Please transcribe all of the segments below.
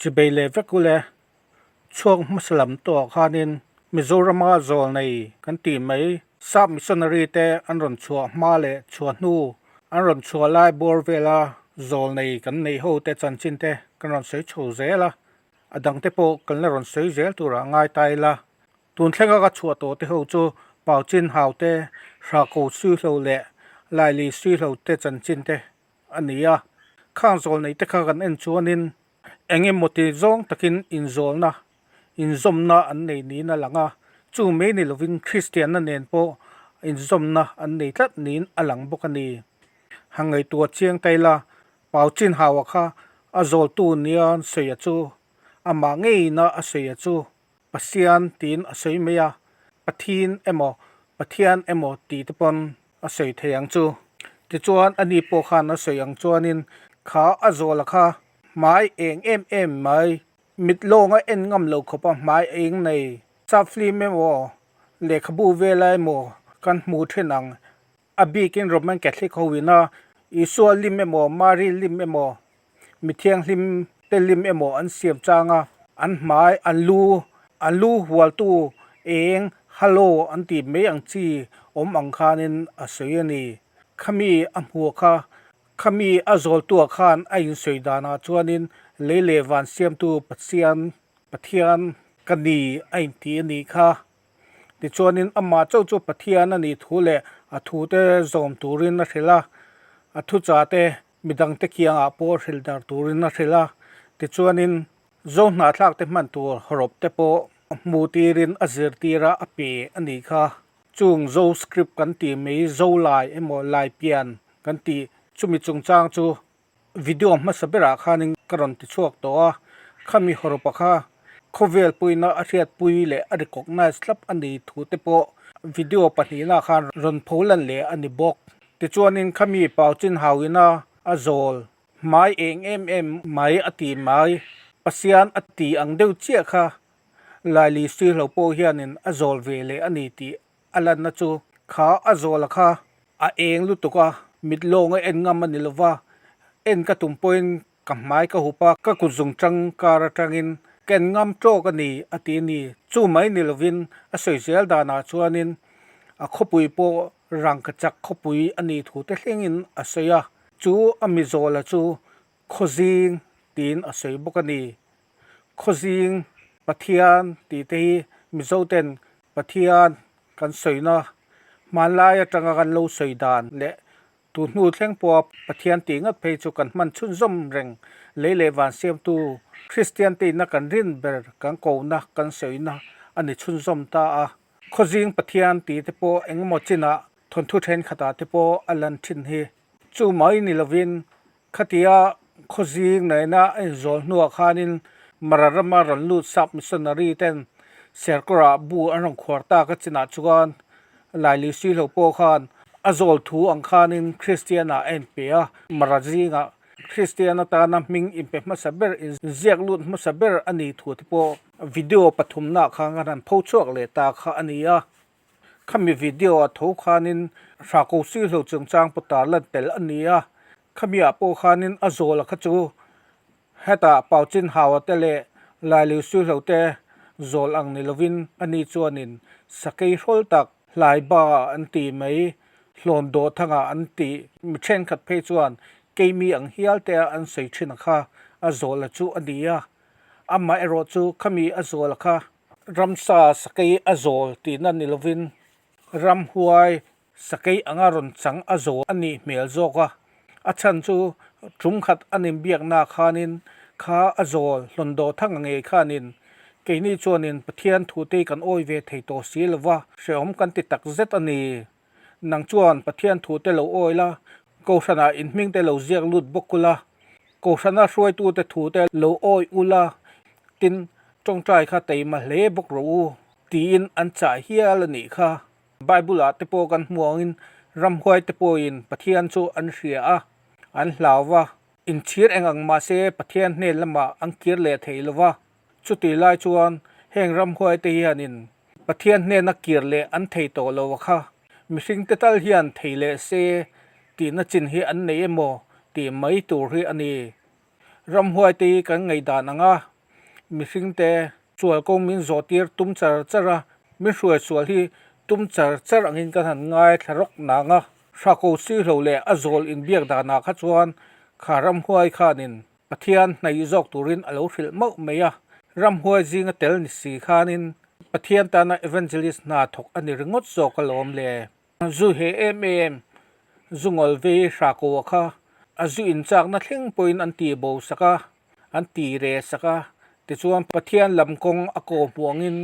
Chibei leh vek ule chhuak hmasa lam tawhah khanin Mizorama zawlnei kan tih mai sap missionary te an rawn chhuah hma leh chhuah hnu an rawn chhuah lai bawr vela zawlnei kan neih ho te chanchin te kan rawn sawi chho zel a, a dang te pawh kan la rawn sawi zel turah ngai ta ila. Tun thlenga ka chhuah tawh te ho chu Pau Chin Hau te, Hra Ko Sui Hlo leh Lai Li Sui Hlo te chanchin te a ni a. Khang zawlnei te kha kan en chuanin eng emaw ti zawng takin inzawlna, inzawmna an nei niin a lang a. Chu mai ni lovin Kristianna nen pawh inzawmna an nei tlat niin a lang bawk a ni. Han ngaihtuah chiang ta ila, Pau Chin Hau-a kha a zawltu nia sawi a chu amah ngeiin a sawi a chu. Pasian tiin a sawi mai a, Pathin emaw Pathian emaw tih te pawn a sawi thei ang chu. Tichuan ani pawh khan a sawi ang chuanin kha a zawla kha hmai eng em em mai, mit lawnga en ngam lo khawpa hmai eng nei, sap film emaw lehkhabu vela emaw kan hmu thin ang. A bikin Roman Catholic ho ina Isua lim emaw Mary lim emaw Mi thianghlim te lim emaw an siam chang a, an hmai, an lu, an lu hualtu eng, halo an tih mai ang chi awm ang khanin a sawi a ni. Khami a hmuh kha, khami a zawltuah khan a insawi danah chuanin lei leh van siamtu Pathian, Pathian ka ni a inti a nih kha. Tichuanin amah chauh chu Pathian a nih thu leh a thute zawm turin a hrilh a, a thuchahte Midangte kiangah pawh hrilh dar turin a hrilh a, tichuanin Zo hnahthlakte hman tur hawrawp te pawh hmu tirin a zirtir a, a pe a nih kha. Chung Zo script kan tih mai Zo Lai emaw Lai Pian kan tih chumi chungchang chu video hmasa berah khanin ka rawn ti chhuak tawh a, khami hawrawpa kha khawvel puina a hriatpui leh a recognize thlap a ni thu te pawh video pahnihna khan rawn pho lan leh a ni bawk. Tichuanin khami pau chin hauina a zawl hmai eng em em mai a ti mai. Pasian a ti ang deuh chiah kha Laili Sihlo pawh hianin a zawl ve leh a ni tih a lanna chu kha a zawla kha a eng lutuk a, mit lawnga en ngam a ni lova, en ka tum pawhin Ka hmai ka hup a, ka kut zung tang kar atangin ka en ngam tawk a ni, a ti a ni. Chu mai ni lovin a sawi zel danah chuanin a khawpui pawh rangkachak khawpui a nih thu te thlengin a sawi a, chu a mizawla chu Khawzing tiin a sawi bawk a ni. Khawzing Pathian tih te hi Mizoten Pathian kan sawina hmanlai atanga kan lo sawi dan leh Tu hnu thleng pawha Pathian tih ngat phei chu kan hman chhunzawm reng lei leh van siamtu Kristian teina kan rin ber kan kohna kan sawina a ni chhunzawm ta a. Khawzing Pathian tih te pawh engemaw chinah thawnthu thenkhatah te pawh a lan thin hi. Chu mai ni lovin khatia khawzing nena a inzawl hnuah khanin Mara rama rawn lut sap missionary ten Serkawrah bu an rawn khuar tak a chinah chuan Laili Sihlo pawh khan a zawl thu ang khanin Kristian-ah a inpe a, Mara zingah Kristian atana hming inpe hmasa ber, inziak lut hmasa ber a nih thu te pawh video pathumnaah khan kan han pho chhuak leh ta kha a ni a. Khami video-ah tho khanin Hrako Sihlo chungchang pawh tar lan tel a ni a, khamiah pawh khanin a zawla kha chu Hetah Pau Chin Hau-a te leh Lai Liu Su Hlo te zawl ang ni lovin ani chuanin sakei hrawl tak hlai ba an ti mai, hlawn dawh thangah an tih mi thenkhat phei chuan keimi ang hial te a an sawi thin a kha a zawla chu a ni a. Amaherawh chu khami a zawla kha ramsa sakei a zawl tihna ni lovin ramhuai Sakei anga rawn chang a zawl a nih hmel zawk a, a chhan chu tum khat a ninbiakna khanin kha a zawl hlawn dawh thang ngei khanin keini chuanin Pathian thute kan awi ve thei tawh si lova hrehawm kan ti tak zet a ni. Nang chuan Pathian thute lo awi la, Kohhranah inhmingte lo ziak lut bawk ula, Kohhrana hruaitute thute lo awi ula, tin tawngtai kha teima hle bawk rawh u tiin an chah hial a nih kha. Bible-ah te pawh kan hmu angin ramhuai te pawhin Pathian chu an hria a, an hlau va, inchhir eng ang mahse Pathian hnen lamah an kir leh thei lo va. Chutih lai chuan heng ramhuai te hianin Pathian hnena kir leh an thei tawh lo a kha, mihring te tal hian thei leh se tihna chin hi an nei emaw tih mai tur hi a ni. Ramhuai te hi kan ngaihdan ang a. mihringte sual kawng min zawh tir tum char char a, min hruai sual hi tum char char angin kan han ngaithla rawk nang a. Hrako sihlo leh a zawl inbiak danah kha chuan kha ramhuai khanin Pathian hnaih zawk turin a lo hrilh mauh mai a, ramhuai zinga tel ni si khanin Pathian tana evangelist hna thawk a ni ringawt zawk alawm le. Zu he em em, zu ngawl vei Hrakoa kha a zu inchakna thleng pawhin an tih bo sak a, an ti re sak a, tichuan Pathian lam kawng a kaw hmuangin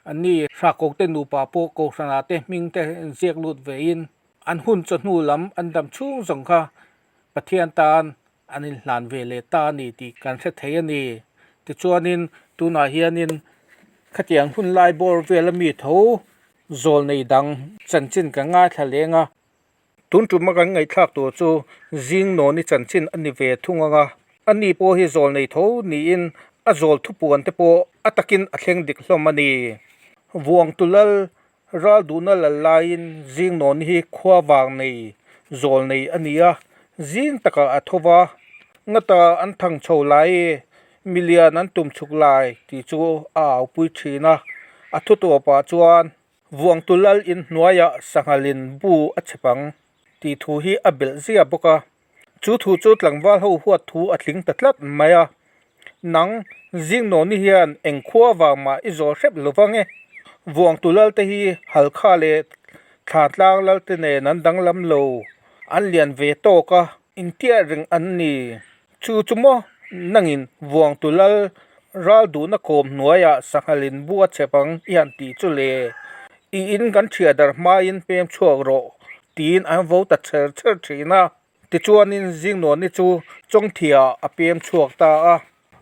anni Hrakote nupa pawh Kohhranah te hming te inziak lut vein an hun chawhnu lam an dam chhung zawng kha Pathian tan an inhlan ve leh ta a ni tih kan hre thei a ni. Tichuanin tunah hianin khatiang hun lai bawr vela mi tho zawl nei dang chanchin kan ngaithla leng a. Tun tuma kan ngaihthlak tur chu zing nawni chanchin a ni ve thung ang a, ani pawh hi zawl nei tho niin a zawl thupuan te pawh a takin a thleng dik hlawm a ni. Vuangtulal Ral duhna lal laiin zing nawn hi khua vang nei, zawl nei a ni a, zing takah a tho va, ngata an thang chho lai e, milian an tum chhuk lai tih chu a aupui thin a, a thu tawpah chuan Vuangtu lal in hnuaiah sanghalin bu a chhep ang tih thu hi a belh zia bawk a. Chu thu chu tlangval ho huat thu a tling ta tlat mai a, Nang, Zingnawni hian eng khua vang mah i zawl hrep lo vang e. Vuangtu lalte hi Halkha leh Thlatlang lalte nen an danglam lo, an lian ve tawk a, intiah reng an ni. Chu chu maw, nangin Vuangtu lal ral duhna kawm hnuaiah sanghalin bu a chep ang i han tih chu le. I in kan ṭhiah dar hmain pem chhuak rawh tiin an vo ta chher chher ṭhin a. Tichuanin Zingnuani chu Chawngthiah a pem chhuak ta a.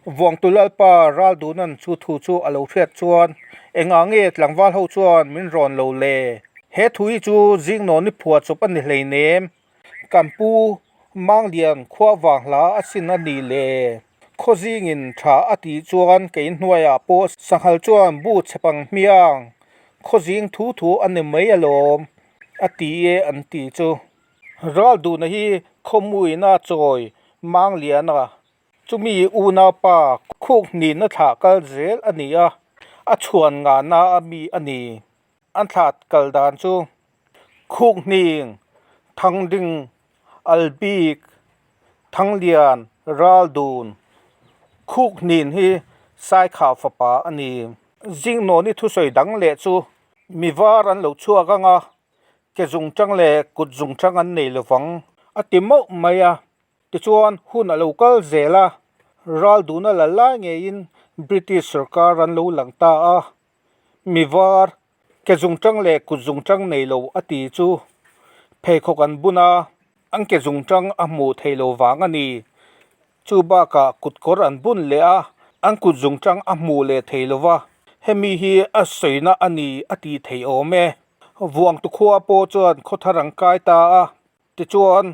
Vuangtu Lalpa Ralduna'n chu thu chu a lo hriat chuan, Engah nge tlangval ho chuan min rawn lo le? He thu hi chu Zingnuani phuah chawp a ni hleinem. Kan pu Manglian khua vang hla a sin a ni le. Khaw zingin tha a tih chuan kei hnuaiah pawh sanghal chuan bu chhep ang hmiang. Khaw zing thu thu a ni mai alawm a ti e an ti chu. Ral duhna hi khawmuina chawi Mangliana chumi unaupa khuk hnihna thlah kal zel a ni a, a chhuan ngahna a mi a ni. An thlah kal dan chu Khukhning, Thangding, Albik, Thanglian, Raldun, Khukhnin hi Saikhah fapa a ni. Zingnawni thusawi dang leh chu mi var an lo chhuak ang a, ke zungchang leh kut zungchang an nei lovang a ti mauh mai a. Tichuan hun a lo kal zel a, Ralduna la lai ngeiin British sorkar an lo lang ta a, mi var Ke zungchang leh kut zungchang nei lo a ti chu pheikhawk an bun a, an ke zungchang a hmuh theih lo vang a ni. Chu bakah kut kawr an bun leh a, an kut zungchang a hmuh leh thei lo va, hemi hi a sawina a ni a tih theih awm e. Vuangtu khua pawh chuan khawthar an kai ta a, tichuan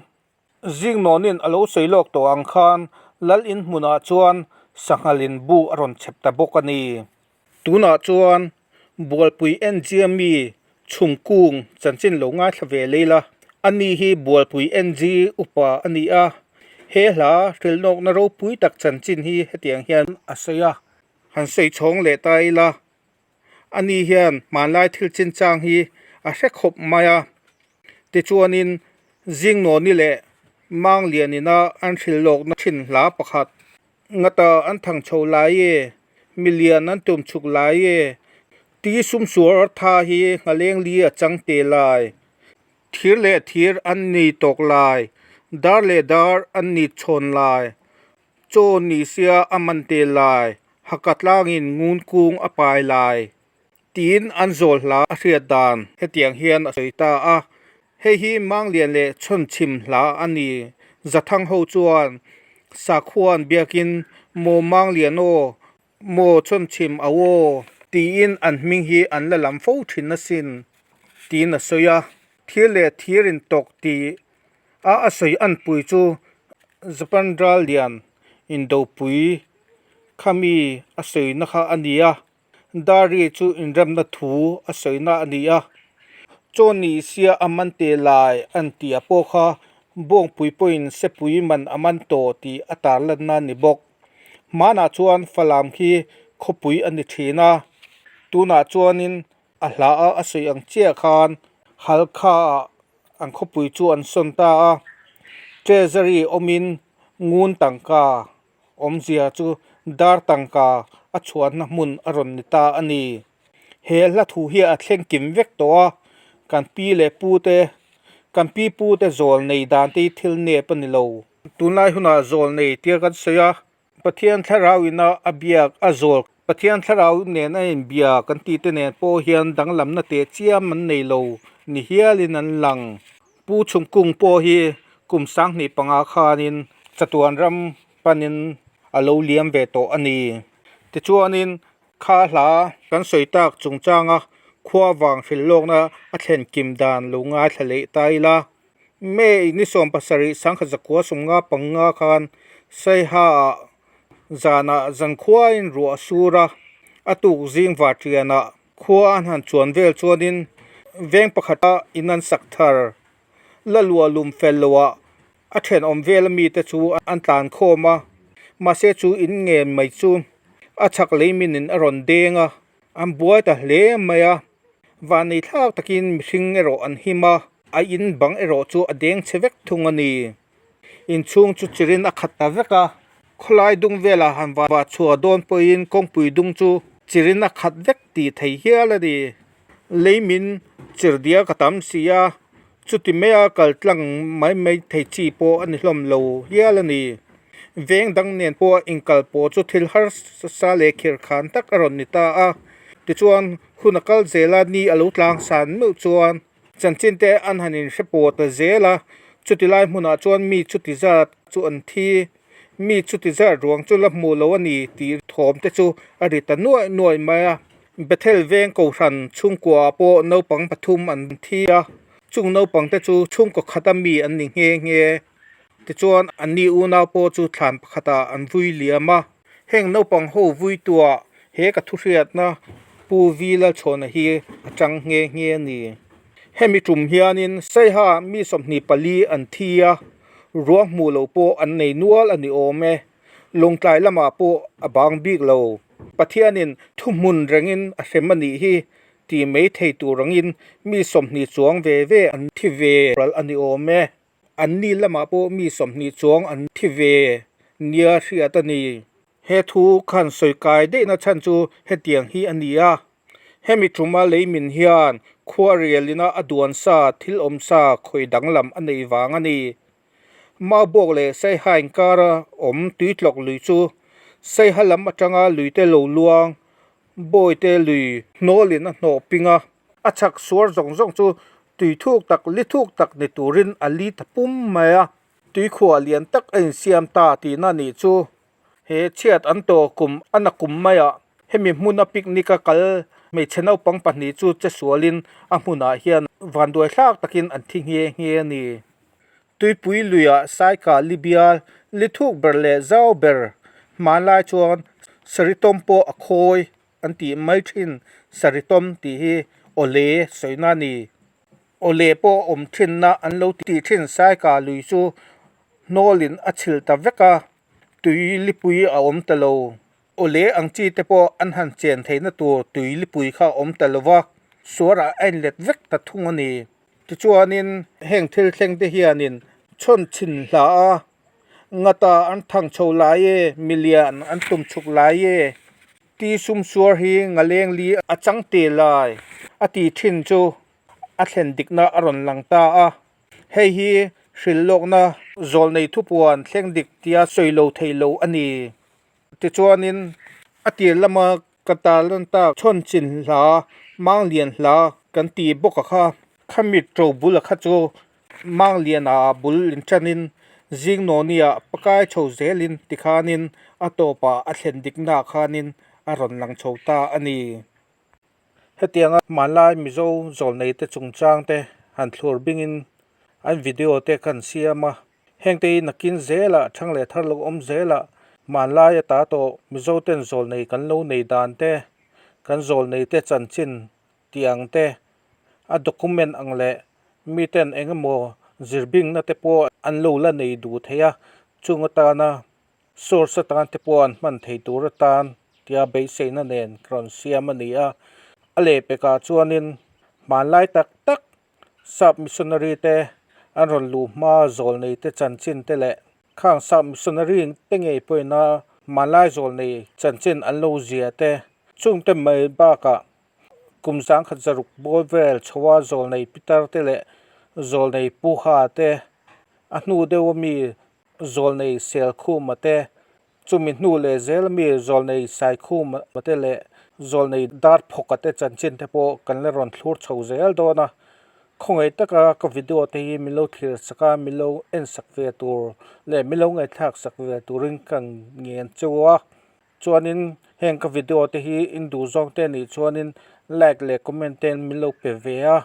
Zingnawnin a lo sawi lawk tawh ang khan Lal in hmunah chuan sanghalin bu a rawn chhep ta bawk a ni. Tunah chuan Bualpui NG a mi chhungkung chanchin lo ngaithla ve lei la, ani hi Bualpui NG upa a ni a, he hla hrilhnawkna ropui tak chanchin hi hetiang hian a sawi a. Han sawi chhawng leh ta ila, Ani hian hmanlai thil chinchang hi a hre khawp mai a, tichuanin Zingnawni leh Manglianina an hrilh lawkna thin hla pakhat, Ngata an thang chho lai e, milian an tum chhuk lai e, ti sumsuar tha hi nghaleng li a chang te lai, thir leh thir an ni tawk lai, dar leh dar an ni chhawn lai, Chaw ni sia a man te lai, haka tlangin ngun kung a pai lai tiin an zawl hla a hriat dan hetiang hian a sawi ta a. Hei hi Manglian leh Chhawnchhim hla a ni. Zathang ho chuan Sakhuan biakin Maw Manglian aw, Maw Chhawnchhim au aw tiin an hming hi an la lam fo thin asin tiin a sawi a. Thir leh thir intawk tih a a sawi anpui chu Japan ral lian indopui kha mi a sawina kha a ni a, Dari chu inremna thu a sawina a ni a, Chaw ni sia a man te lai an tih a pawh kha Bawngpui pawhin sepui man a man tawh tih a tarlanna a ni bawk. Hmanah chuan Falam khi khawpui a ni thin a, tunah chuanin a hla a a sawi ang chiah khan Halkha ah an khawpui chu an sawn ta a, Treasury awmin ngun tangka awmzia chu dar tangka a chhuahna hmun a rawn ni ta a ni. He hla thu hi a thleng kim vek tawh a, kan pi leh pu te, kan pi pu te zawl nei dan te hi thil nep a ni lo. Tunlai hunah zawl nei tia kan sawi a, Pathian thlarau ina a biak a zawl, Pathian thlarau nen a inbia kan tih te nen pawh hian danglamna teh chiam an nei lo ni hialin an lang. Pu Chhungkung pawh hi kum 25 khanin chatuan ram panin a lo liam ve tawh a ni. Tichuanin kha hla kan sawi tak chungchanga khua vang hrilh lawkna a thlen kim dan lo ngaithla leh ta ila. May ni 17 1955 khan Saiha-ah zanah zankhuain ruah a sur a, a tuk zing varṭianah khua an han chuan vel chuanin veng pakhata in an sak thar. La luah lum fel loah a thenawm vela mite chu an tlan khawm a, mahse chu in ngen mai chu a chhak lei minin a rawn deng a, an buai ta hle mai a. Vanei thlak takin mihring erawh an him a, a in bang erawh chu a deng chhe vek thung a ni. Inchhung chu chirin a khat ta vek a, khawlai dung velah han vah chhuah dawn pawhin kawngpui dung chu chirin a khat vek tih thei hial a ni. Lei min chir diak a tam si a, chuti maia kal tlang mai mai thei chi pawh a ni hlawm lo hial a ni. Veng dang nen pawh inkal pawh chu thil harsa leh khirkhan tak a rawn ni ta a, tichuan Hun a kal zel a, ni a lo tlang san meuh chuan chanchin te an han inhre pawh ta zel a, chuti lai hmunah chuan mi chuti zat chu an thi, mi chuti zat ruang chu la hmuh lo a ni tih thawm te chu a ri ta nuaih nuaih mai a. Bethel veng kohhran chhungkuaah pawh naupang pathum an thi a, chung naupang te chu chhungkaw khata mi an ni nghe nghe. Tichuan an ni unau pawh chu thlan pakhatah an vui liam a. Heng naupang ho vuituah he ka thuhriatna Pu Vi Lalchhawna hi a chang nghe nghe a ni. Hemi tum hianin Saiha mi 24 an thi a, ruang hmuh loh pawh an nei nual a ni awm e. Lawngtlai lamah pawh a bang bik lo. Pathianin thuhmun rengin a hrem a nih hi tih mai thei tur angin mi 20 chuang ve ve an thi ve ral a ni awm e. An ni lamah pawh mi 20 chuang an thi ve nia hriat a ni. He thu khan sawi kai daihna chhan chu hetiang hi a ni a, hemi tuma leimin hian khua rialina a duan sa thil awm sa khawi danglam a nei vang a ni. Maubawk leh Saiha inkara awm tuitlawk lui chu Saiha lam atanga luite lo luang Bawite lui hnawlin a hnawh ping a. A chhak suar zawng zawng chu tui thuk tak li thuk tak ni turin a li ta pum mai a, tuikhuah lian tak a insiam ta tihna nih chu. He chhiat an tawh kum a na kum maiah hemi hmuna picnic a kal hmeichhe naupang pahnih chu che sualin a hmunah hian vanduai thlak takin an thi nghe nghe a ni. Tuipui luiah Saika Libya li thuk ber leh zau ber hmanlai chuan Saritawm pawh a khawi An tih mai thin Saritawm tih hi awle sawina a ni. Awle pawh awm thinna an lo tih thin Saika lui chu hnawlin a chhilh ta vek a, tui lipui a awm ta lo. Awle ang chi te pawh an han chen theihna tur tui lipui kha a awm ta lo va, suarah a inlet vek ta thung a ni. Tichuanin heng thil thleng te hianin chhawn chhin hla a, ngata an thang chho lai e, milian an tum chhuk lai e. Ti sum suar hi ngaleng li a chang te lai a ti thin chu a thlen dikna a rawn lang ta a. Hei hi hrilh lawkna zawlnei thupuan thleng dik tia sawi lo thei lo a ni. Tichuanin a tir lama ka tarlan tak chhawn chin hla, Manglian hla kan ti bawk a kha. Khami to bul a kha chu Mangliana bul inṭanin Zingnawnia pakai chho zelin tikhanin a tawpah a thlen diknaah khanin a rawn lang chho ta a ni. Hetianga hmanlai Mizo zawlneite chungchangte han thlur bingin an video te kan siam a, hengte hi nakin zelah thang leh thar lo awm zelah hmanlai ata tawh Mizoten zawlnei kan lo nei dan te, kan zawlneite chanchin tih ang te, a document ang leh miten eng emaw zirbingna te pawh an lo la nei duh thei a, chung atana Source atan te pawh an hman thei tur atan tia beiseina nen ka rawn siam a ni a. A lehpekah chuanin hmanlai tak tak sap missionary te an rawn luh hma zawlnei te chanchin te leh khang sap missionary te ngei pawhin a hmanlai zawlnei chanchin an lo zia te chungte mai bakah Kum zangkhat zaruk bawl vel chhoa zawlnei pitar te leh zawlnei puha te, a hnu deuh ami zawlnei selkhuma te, chumi hnu leh zel ami zawlnei saikhuma te leh zawlnei darphawka te chanchin te pawh kan la rawn thlur chho zel dawn a. Khawngaih taka ka video te hi min lo thlir sak a, min lo en sak ve tur leh min lo ngaihthlak sak ve turin ka ngen cheu a. Chuanin heng ka video te hi in duh zawng te anih chuanin like leh comment te min lo pe ve a,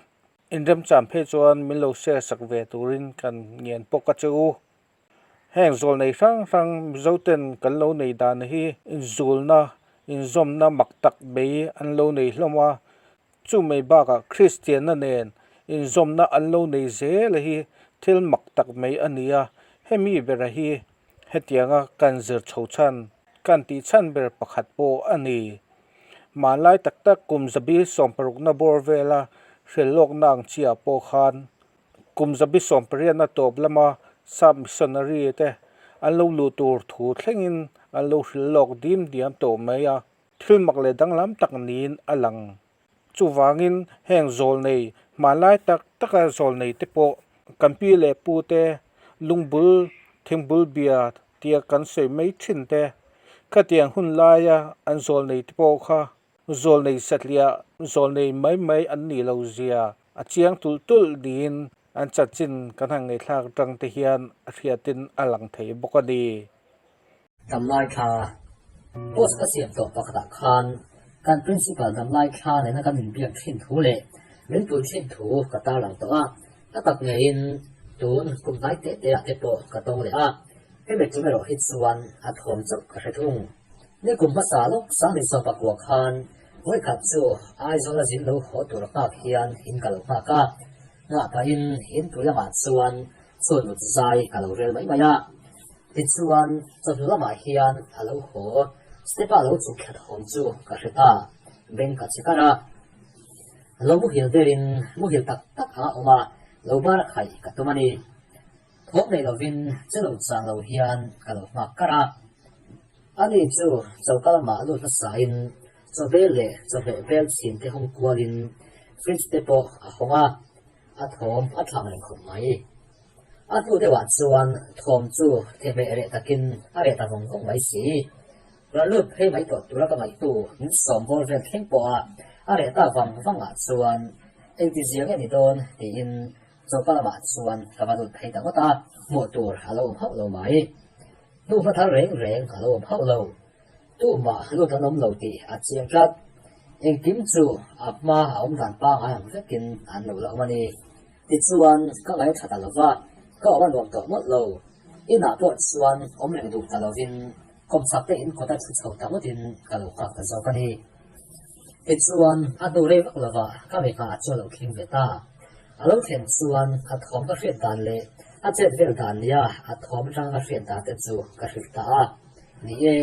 in remchan phei chuan min lo share sak ve turin kan ngen bawk a che u. Heng zawl nei hrang hrang Mizo ten kan lo nei dan hi inzulna, inzawmna mak tak mai an lo nei hlawm a, chu mai bakah Kristianna nen inzawmna an lo nei zel hi thil mak tak mai a ni a, hemi bera hi Hetianga kan zir chho chhan, kan tih chhan ber pakhat pawh a ni. Hmanlai tak tak kum zabi sawmparukna bawr vela hrilhlawkna ang chiah pawh khan kum zabi sawmpariatna tawp lama sap missionary te an lo luh tur thu thlengin an lo hrilhlawk dim diam tawh mai a, thil mak leh danglam tak niin a lang. Chuvangin heng zawlnei hmanlai tak taka zawlnei te pawh kan pi leh pu te lungbul thingbul bia tia kan sawi mai thin te khatiang hun laia an zawlnei te pawh kha zawlnei satliah zawlnei mai mai an nih loh zia a chiang tulh tulh niin an chanchin kan han ngaihthlak atang te hian a hriatin a lang thei bawk a ni. Damlai thla Post ka siam tawh pakhatah khan kan Principal damlai thla nena kan inbiak thin thu leh min pui thin thu ka tarlang tawh a, a tak ngeiin tun kum hnai teh teh ah te pawh ka tawng leh a, hemi tum erawh hi chuan a thawm chauh ka hre thung. Ni kum hmasa lawk Sanghnih sawmpakua khan vawikhat chu Aizawl a zin lo haw tur nghak hian in ka lo nghak a, nghah pahin in tui lamah chuan chhunmut zai ka lo rel mai mai a. Tichuan, chawhnu lamah hian a lo haw, step-a lo chhuk thla thawm chu ka hre ta, beng ka che kar a. Lo muhil derin muhil tak tak anga awm a, lo bar a khaih ka tum a ni. Thawm nei lovin che lo chang lo hian ka lo nghak kar a. Ani chu choka lamah lut hmasain chawbel leh chawhmeh vel chhin te hung kualin fridge te pawh a hawng a, a thawm a thlang reng khawp mai. A hnu deuhah chuan thawm chu thehmeh reh takin a reh ta vawng vawng mai si. Rawn lut phei mai tawh tura ka ngaihtu min sawm bawr vel thleng pawha a reh ta vang vangah chuan engti zia nge ni dawn tiin choka lamah chuan ka va lut phei ta ngawt a, hmuh tur a lo awm hauh lo mai. Hnu hma thar reng reng a lo awm hauh lo. Tumah lut an awm lo tih a chiang tlat. Engkim chu a hma a awm dan pangngai ang vekin an lo la awm a ni. Tichuan, ka ngaithla ta lo va, ka awm a nuam tawh mawlh lo. Inah pawh chuan awm reng duh ta lovin kawmchak te in kawta thu chho ta ngawtin ka lo nghak ta zawk a ni. Tichuan, a hnu rei vak lovah ka mi nghah chu a lo thleng ve ta. A lo thlen chuan a thawm ka hriat dan leh a chet vel dan nia a thawm atanga ka hriat dan te chu ka hrilh ta a. Ni e,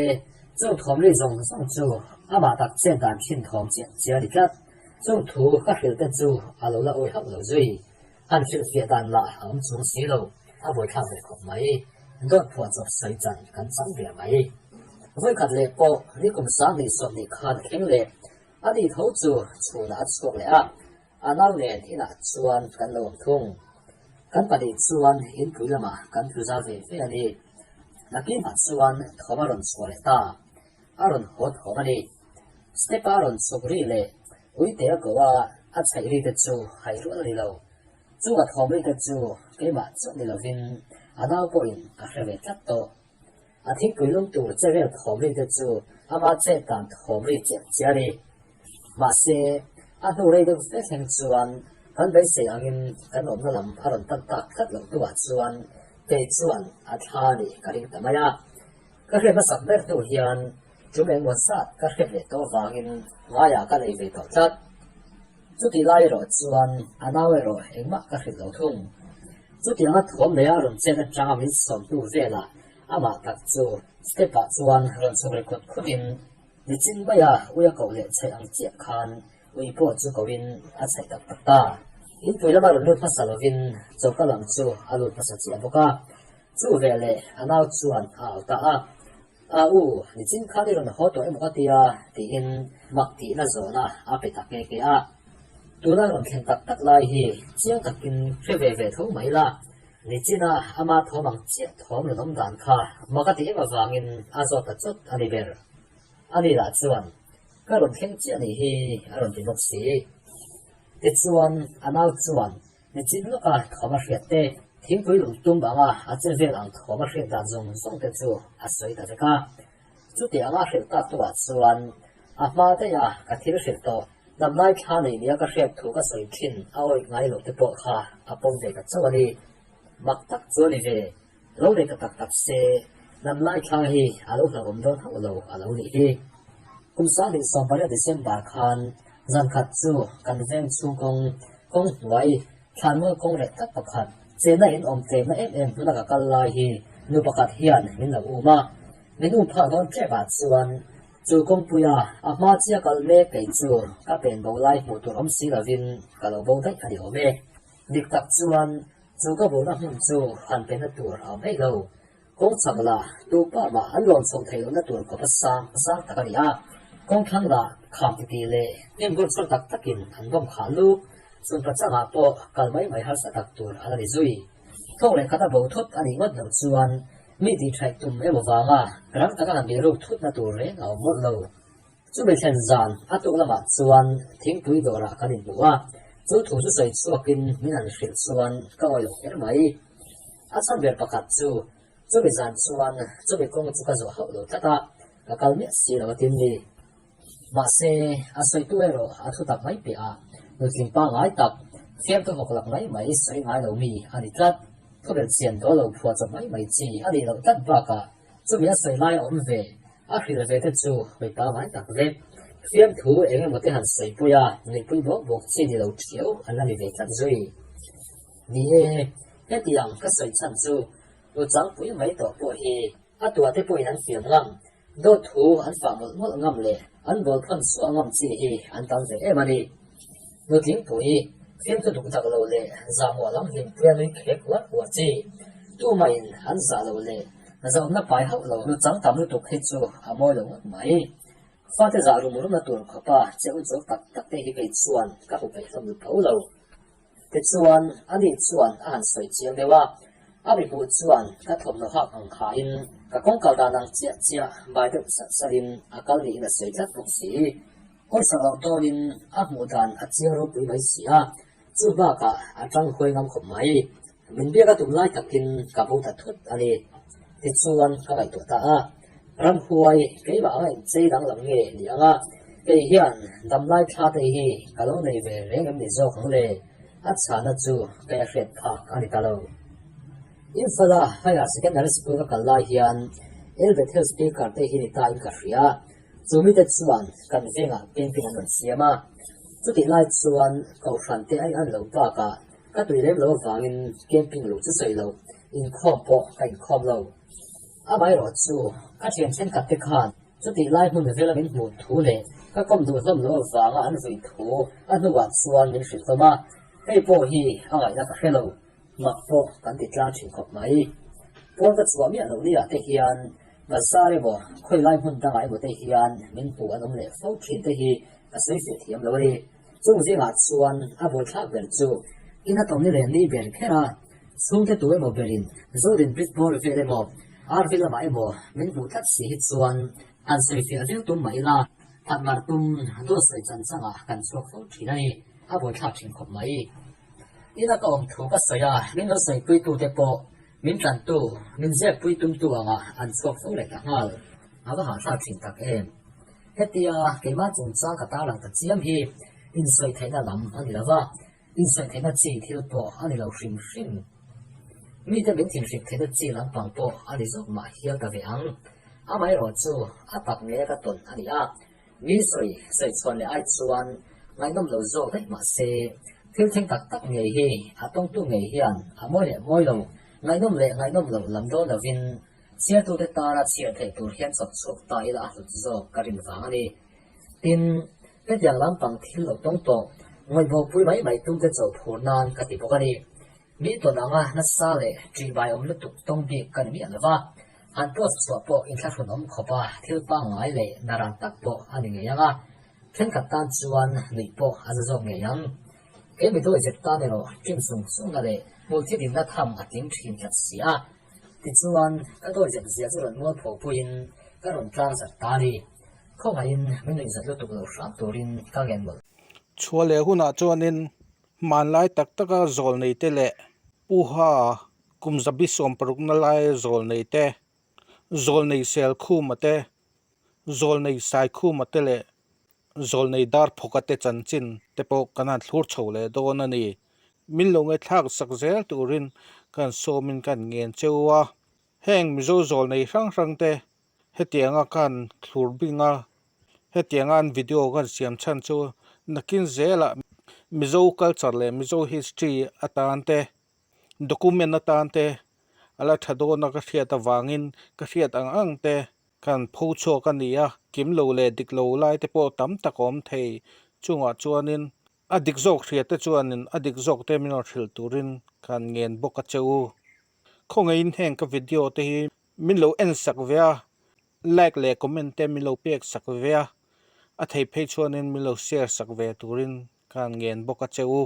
chung thawm ri zawng zawng chu amah tak chet dan thin thawm chiah chiah a ni tlat. Chung thu ka hrilh te chu a lo la awi hauh lo zui. Han hrilhfiah dan lah a awm chung si lo, a buaithlak ve khawp mai. Dawt phuah chawp sawi chan kan chang ve mai. Vawikhat leh pawh nikum 20 sawmhnih khan a thleng leh. A ni tho chu chhunah a chhuak leh a, a nau nen inah chuan kan lo awm thung. Kan pahnih chuan inpui lamah kan tlu za ve ve a ni. Nakinah chuan thawm a rawn chhuah leh ta. A rawn haw thawm a ni. Step-a rawn chhuk ri leh uite a ko a, a chhaih ri te chu hai rual a ni lo. Chu a thawm ri te chu keimah chauh ni lovin a nau pawhin a hre ve tlat tawh. A thingpui lum tur che vel thawm ri te chu ama chet dan thawm ri chiah chiah a ni. Mahse, a hnu rei deuh fe thleng chuan kan beisei angin kan awmna lam a rawn pan tak tlat loh hnuah chuan kei chuan a thla a nih ka ring ta mai a. Ka hriat hmasak ber hnu hian tum engmaw zat ka hriat leh tawh avangin ngaiah ka nei ve tawh tlat. Chutih lai erawh chuan a nau erawh engmah ka hrilh lo thung. Chutianga thawm neia rawn chet atanga min sawmtu velah. Amah tak chu step ah chuan rawn chhuk ri khut khut in nichin maia ui a koh leh chhaih ang chiah khan ui pawh chu ko in a chhaih tak tak ta. Inpui lama rawn lut hmasa lovin choka lam chu a lut hmasa chiah bawk a. Chu veleh a nau chuan a au ta a. A u, nichin khan i rawn haw tawh emaw ka tia? tiin mak tihna zawhna a pe ta nghe nghe a. Tuna rawn thlen tak tak lai hi chiang takin hre ve ve tho mai la, nichina ama thawm ang chiah thawm rawn awm dan kha mak a ti em avangin a zawt ta chawt a ni ber. Ani lah chuan, Ka rawn thleng chiah nih hi a rawn ti bawk si. Tichuan, a nau chuan Nichin lawka thawm a hriat te, thingpui lung tum anga a che vel ang thawm a hriat dan zawng zawng te chu a sawi ta vek a. Chuti anga hrilh tak hnuah chuan a hma daiha ka thil hrilh tawh, damlai thla nei nia ka hriat thu ka sawi thin a awih ngai loh te pawh kha a pawm ve ta chauh a ni. Mak tak chu a ni ve, lo nei ta tak tak se, damlai thla hi a lo hlauhawm dawn hauh lo a lo nih hi. Kum 2018 December khan zan khat chu kan veng chhung kawng kawng hnuai thlanmual kawng reh tak pakhat chenna in awm tlemna em em hmuna ka kal lai hi nu pakhat hian min lo um a. Min um phak dawn tep ah chuan chu kawngpuia a hma chia kal mek kei chu ka pen bo lai hmuh tur awm si lovin ka lo bo daih a ni awm e. Dik tak chuan chu ka bona hmun chu han penna tur a awm eih lo. Kawng chak la, tu pa mah an lawn chhoh theih lohna tur khawpa sang sang tak a ni a. Kawng thlang la, kham titi leh hnim bawr chhuak tak takin an bawm khah luk. Chhunpa changah pawh kal mai mai harsa tak tur a la ni zui. Thawk leh khat a bo thut a nih ngawt loh chuan mi tihṭhaih tum emaw vanga ram taka han biruk thutna tur reng a awm mawlh lo. Chumi thlen zan a tuk lamah chuan thingpui dawrah kan inhmu a, chu thu chu sawi chhuakin min han hrilh chuan ka awih lo kher mai. A chhan ber pakhat chu chumi zan chuan chumi kawng chu ka zawh hauh lo tlat a, ka kal miah si lo a tin ni. Mahse, a sawitu erawh a thu tak mai piah a, nutling pangngai tak, fiamthu hawk lak mai mai sawi ngai lo mi a ni tlat. Thubelh chian dawl lo phuah chawp mai mai chi a nih loh tlat bakah chumi a sawi lai a awm ve. A hrilh ve te chu hmei pangngai tak vek. Fiamthu eng emaw te han sawipui a, nuihpui bawk bawk chi ni lo thiau an la ni ve tlat zui. Ni e, hetiang ka sawi chhan chu nu changpui mai tawh pawh hi a tua te pawhin an fiam ngam, dawt thu an fah mawlh mawlh ngam leh an bawl phawn suah ngam chi hi an tam ve em a ni. Nutlingpui, fiamthu duk dak lo leh zahmuah lam hlimpuia nui khek uar uar chi, tumahin an zah lo leh zahawmna pai hauh lo nu chang tam lutuk hi chu a mawi lo ngawt mai. Fate zah rum rumna tur khawpa che u chawk tak tak te hi kei chuan ka hmu peih hlawm lut tho lo. Tichuan, ani chuan a han sawi chiang deuh a, a mi hmuh chuan ka thawmhnaw hak ang khain ka kawng kal dan ang chiah chiah bai deuh salh salhin a kal niin a sawi tlat bawk si. Hawisak loh dawnin a hmuh dan a chiang ropui mai si a, chu bakah a tang huai ngam khawp mai. Min biak a tum lai takin ka bo ta thut a ni. Tichuan ka ngaihtuah ta a, ramhuai keimah anga inchei danglam nge ni ang a, kei hian damlai thla te hi ka lo nei ve reng em ni zawk ang le? A chhahna chu kei a hriat phak a ni ta lo. Imphal-a Higher Secondary School ka kal lai hian El Bethel Speaker te hi ni ta in ka hria. Chu mite chuan kan vengah camping an rawn siam a, chutih lai chuan kohhran te a in lo bakah ka tui lem lo avangin camping luh chu sawi lo, inkhawm pawh ka inkhawm lo. Amaherawh chu ka thian thenkhat te khan chutih lai hmun vela min hmuh thu leh ka kawm duh hlawm lo avanga an vui thu a hnuah chuan min hrilh hlawm a, hei pawh hi a ngaihna ka hre lo. Mak pawh kan ti tlang thin khawp mai. Pawn ka chhuah miah loh ni ah te hian bazar emaw khawi lai hmun dangah emaw te hian min hmuh an awm leh fo thin te hi ka sawi fiah thiam lo a ni. Chung zingah chuan a buaithlak ber chu ina tawm ni leh ni ber kher a, chhungte tu emaw berin Zodin Bridge bawr vel emaw RV lamah emaw min hmuh tlat si hi chuan han sawi fiah viau tum mah ila that mar tum dawt sawi chan changah kan chhuak fo thin a ni. A buaithlak thin khawp mai. Ina ka awm thu ka sawi a, min lo sawipuitute pawh min tantu, min zepui tumtu anga an chhuak fo leh ta nghal. A va hahthlak thin tak em? Hetia keimah chungchang ka tarlang ta chiam hi insawi theihna lam a ni lo va, insawi theihna chi thil pawh a ni lo hrim hrim. Mite min thinhrik theihna chi lampang pawh a ni zawk mah hial ta ve ang. Amaherawhchu a tak nge ka tawn a ni a. Mi sawi sawi chhuan leh ai chuan ngaihnawm lo zawk daih mah se, thil thleng tak tak ngei hi a tawngtu ngei hian a mawi leh mawi lo, ngaihnawm leh ngaihnawm loh lam dawn lovin Chhiartute tana chhiar theih tur hian chawp chhuak ta ila a hlut zawk ka rin vang a ni. Tin, hetiang lampang thil lo tawng tawh, ngawihbawpui mai mai tumte chauh phur nan ka ti bawk a ni. Mi tawn anga nasa leh ṭihbai awm lutuk tawng bik ka ni miah lo va, han post chhuah pawh inthlahrun awm khawp a thil pangngai leh naran tak pawh a ni ngei ang a, thenkhat tan chuan nuih pawh a za zawk ngei ang. Kei mi dawi zet tan erawh ṭim sung sungna leh hmulthi dinna tham a tling ṭhin tlat si a. Tichuan, ka dawi zet zia chu rawn mual pho puiin ka rawn tlang zat ta a ni. Khawngaihin min nuih zat lutuk lo hram turin ka ngen mawlh. Chhuah leh hunah chuanin Hmanlai tak taka zawlneite leh Puha kum zabi sawmparukna laia zawlneite, zawlnei Selkhuma te, zawlnei Saikhuma te leh zawlnei Darphawka te chanchin te pawh kan han thlur chho leh dawn a ni. Min lo ngaithlak sak zel turin kan sawmin kan ngen cheu a. Heng Mizo zawlnei hrang hrang te Hetianga khan thlur binga hetianga an video kan siam chhan chu nakin zelah Mizo culture leh Mizo history atan te document atan te a la tha dawn a ka hriat avangin ka hriat ang ang te kan pho chhuak a ni a, kim lo leh dik lo lai te pawh tam tak a awm thei chungah chuanin a dik zawk hria te chuanin a dik zawk te min rawn hrilh turin kan ngen bawk a che u. Khawngaihin heng ka video te hi Min lo en sak ve a, like leh comment te min lo pek sak ve a, a thei phei chuanin min lo share sak ve turin ka han ngen bawk a che u.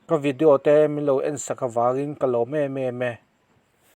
Ka video te min lo en sak avangin ka lawm em em e.